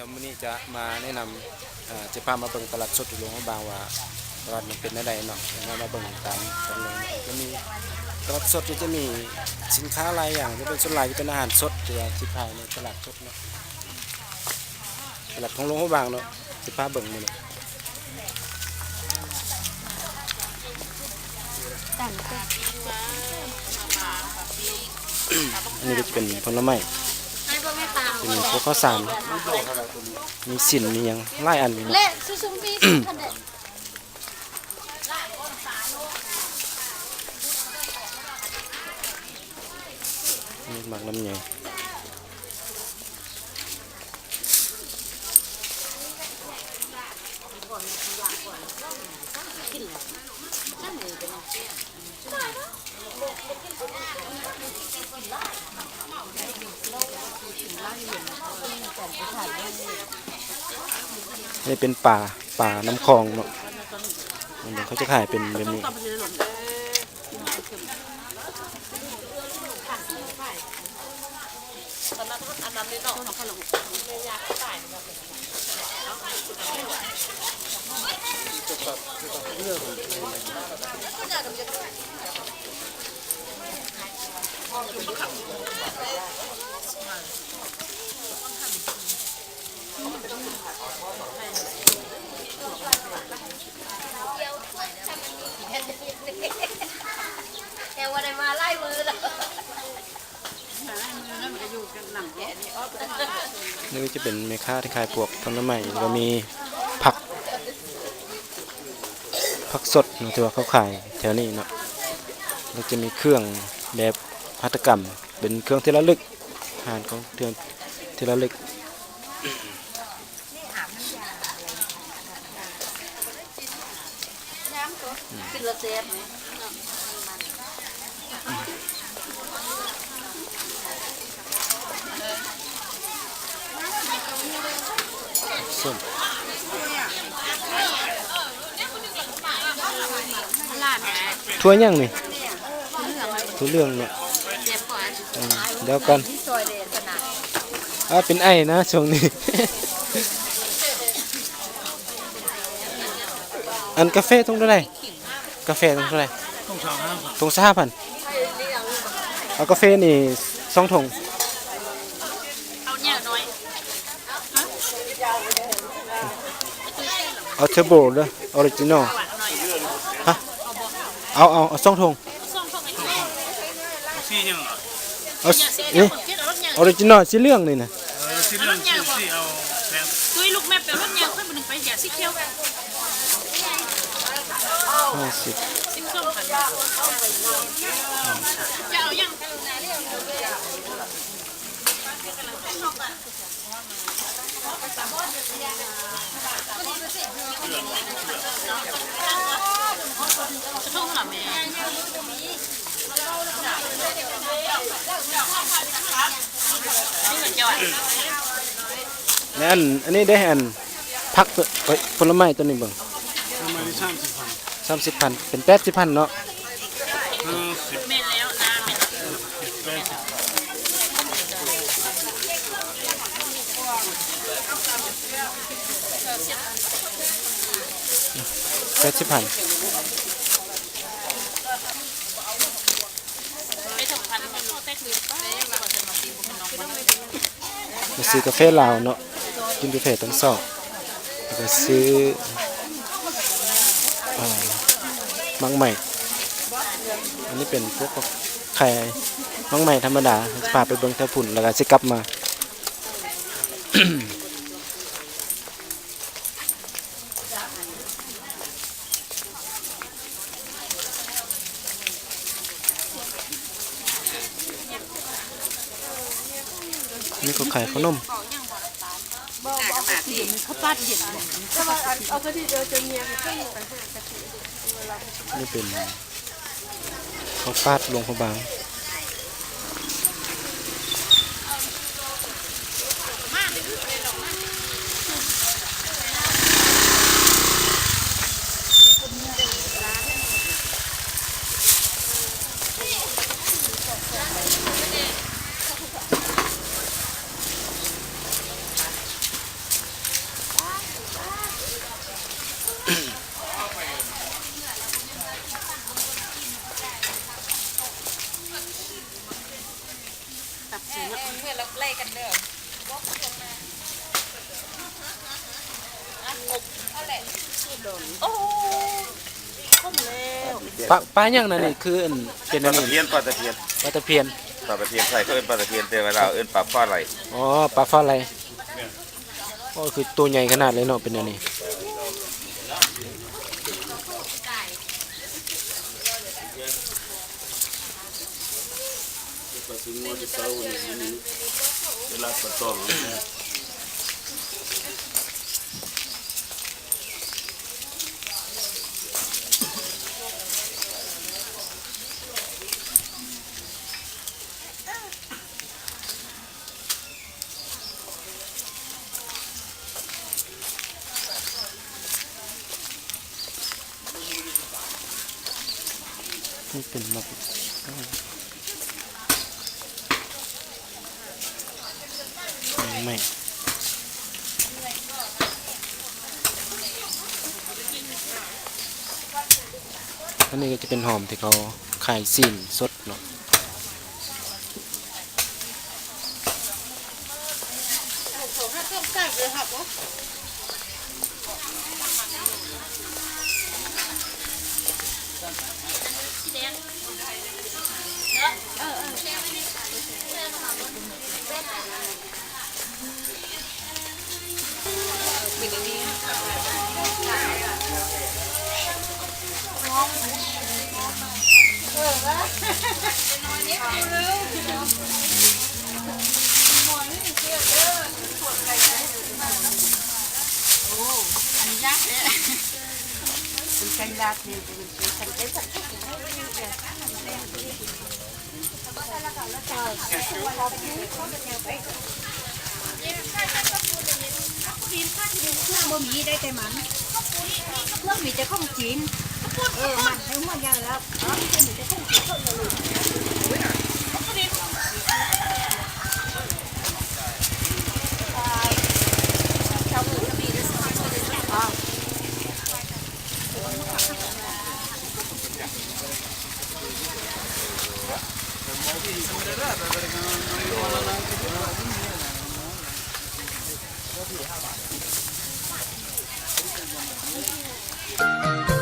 ມື້ນີ້ຈະມາແນະນຳ ເອີ ຈະພາມາເບິ່ງຕະຫຼາດສົດຢູ່ຫຼວງພະບາງວ່າຕະຫຼາດມັນເປັນແນວໃດເນາະ. ມາ ມາເບິ່ງຕາມກັນເລີຍເນາະ. ຈະມີຕະຫຼາດສົດ ຈະມີສິນຄ້າຫຼາຍຢ່າງ ຈະເປັນ ສ່ວນຫຼາຍຈະເປັນອາຫານສົດ ທີ່ວ່າຊິຂາຍໃນຕະຫຼາດສົດເນາະ. ຕະຫຼາດຂອງຫຼວງພະບາງເນາະ ຊິພາເບິ່ງມື້ນີ້. ອັນນີ້ກໍຈະເປັນຜົນລະໄມ້ ຈະມີພວກເຂົ້າສານ ມີສິ້ນ ມີຫຍັງຫຼາຍອັນຢູ່ເນາະ. ນີ້ໝາກລຳໄຍ. ນີ້ເປັນປາ ປານ້ຳຂອງເນາະ. ເຂົາຈະຂາຍເປັນແບບນີ້. ແຕ່ວ່າໄດ້ມາຫຼາຍມື້ແລ້ວ. ນີ້ກໍຈະເປັນແມ່ຄ້າທີ່ຂາຍພວກຜົນລະໄມ້ ແລ້ວກໍມີຜັກ ຜັກສົດເນາະ ທີ່ວ່າເຂົາຂາຍແຖວນີ້ເນາະ. ແລ້ວຈະມີເຄື່ອງແບບຫັດຖະກຳ ເປັນເຄື່ອງທີ່ລະລຶກ ອາຫານຂອງເທື່ອ ທີ່ລະລຶກ. ຖົ່ວຫຍັງນີ້? ຖົ່ວເຫຼືອງເນາະ. ອືມ ດຽວກ່ອນ ເອົາເປັນໄອນະຊ່ວງນີ້. ອັນກາເຟຖົງເທົ່າໃດ? ກາເຟຖົງເທົ່າໃດ? ຖົງຊາວຫ້າພັນ. ຖົງຊາວຫ້າພັນ. ເອົາກາເຟນີ້ສອງຖົງ. ເອົາເທີໂບເດີ ອໍຣິຈິນໍ. ຮະ? ເອົາ ເອົາ ເອົາສອງຖົງ. ເອົາ ເອົາ ອໍຣິຈິນໍ ສີເຫຼືອງນີ້ນະ. ເອີ ສີເຫຼືອງ ສີ ສີເອົາແຊບ. ຕຸ້ຍ ລູກແມ່ໄປລົດຍາງ ຂ້ອຍບໍ່ໄດ້ໄປຢາສີຂຽວ. ຫ້າສິບ ສິບສອງພັນ. ຈະເອົາຫຍັງ? ແລ້ວອັນ ອັນນີ້ເດ ອັນ ຜັກ ເອີຍ ຜົນລະໄມ້ຕົວນີ້ເບິ່ງ. ປະມານສາມສິບພັນ. ສາມສິບພັນ ເປັນແປດສິບພັນເນາະ. ຫ້າສິບ ແມ່ນແລ້ວນະ ແມ່ນ. ແປດສິບ ແປດສິບພັນ. ມາຊື້ກາເຟລາວເນາະ ກິນກາເຟຕອນເຊົ້າ ແລ້ວກໍຊື້ ເອີ ໝາກໄມ້. ອັນນີ້ເປັນພວກຂາຍໝາກໄມ້ທຳມະດາ ຈະພາໄປເບິ່ງແຖວພຸ້ນ ແລ້ວກໍຊິກັບມາ. ນີ້ເຂົາຂາຍເຂົ້າໜົມ. ບໍ່ ບໍ່ເອົາກະທິ ເຂົາປາດເຢັນ. ແຕ່ວ່າອັນ ເອົາກະທິ ເອີ ຈະເງຍ ນີ້ເປັນ ເຂົ້າປາດຫຼວງພະບາງ. ນີ້ ໂອ້ ຄົນແລ້ວ ປາ ປາຫຍັງນັ້ນນີ້? ຄືອັນເປັນອັນນີ້ ປາຕະພຽນ ປາຕະພຽນ ປາຕະພຽນ ປາຕະພຽນ ໃສ່ເຂົາເອີ້ນປາຕະພຽນ ແຕ່ວ່າລາວເອີ້ນປາຟ້າໄຫຼ. ອໍ ປາຟ້າໄຫຼ. ໂອ້ ຄືໂຕໃຫຍ່ຂະໜາດເລີຍເນາະ ເປັນແນວນີ້. ປາຊະງວ ແຕ່ເຊົ້ານີ້ ເວລາປາຕອງ. ນີ້ເປັນໝາກໄມ້ ອັນນີ້ກໍຈະເປັນຫອມທີ່ເຂົາຂາຍຊີ້ນສົດເນາະ. ບໍ່ມີ ໄດ້ແຕ່ມັນ ເຄື່ອງມີແຕ່ຂອງຈີນ ເອີ ມັນໃຫ້ຫົວໃຫຍ່ແລ້ວ ມີແຕ່ຂອງຈີນເທົ່ານັ້ນເລີຍ.